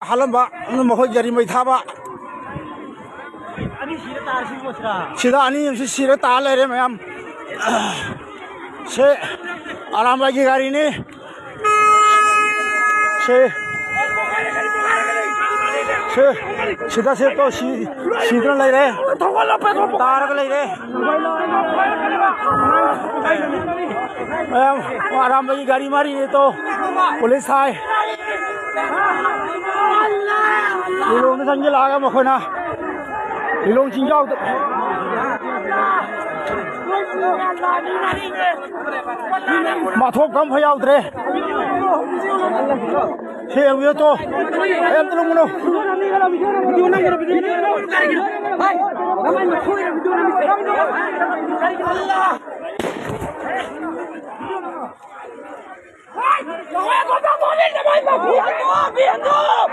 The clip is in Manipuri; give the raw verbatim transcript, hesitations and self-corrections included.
ꯍꯥꯜꯂꯝꯕ, ꯑꯗꯨ ꯃꯈꯣꯏ ꯒꯥꯔꯤ ꯃꯩ ꯊꯥꯕ꯫ ꯁꯤꯗ ꯑꯅꯤ ꯑꯃꯁꯨ ꯁꯤꯔ ꯇꯥ ꯂꯩꯔꯦ ꯃꯌꯥꯝ꯫ ꯁꯦ ꯑꯔꯥꯝꯕꯥꯏꯒꯤ ꯒꯥꯔꯤꯅꯤ꯫ ꯁꯦ, ꯁꯦ, ꯁꯤꯗ ꯁꯦ ꯇꯣ ꯁꯤ, ꯁꯤꯗꯅ ꯂꯩꯔꯦ꯫ ꯇꯥꯔꯒ ꯂꯩꯔꯦ꯫ ꯃꯌꯥꯝ ꯑꯔꯥꯝꯕꯒꯤ ꯒꯥꯔꯤ ꯃꯔꯤꯅꯤ ꯇꯣ꯫ ꯄꯨꯂꯤꯁ ꯍꯥꯏ꯫ ꯂꯤꯂꯣꯡꯗ ꯆꯪꯁꯤꯜꯂꯛꯑꯒ ꯃꯈꯣꯏꯅ ꯂꯤꯂꯣꯡ ꯆꯤꯡꯖꯥꯎꯗ ꯃꯊꯣꯛ ꯑꯝꯐꯥꯎ ꯌꯥꯎꯗ꯭ꯔꯦ꯫ ꯁꯤ ꯌꯦꯡꯕꯤꯌꯨ ꯇꯣ꯫ ꯑꯩ ꯑꯝꯇ ꯂꯧꯃꯨꯅꯣ꯫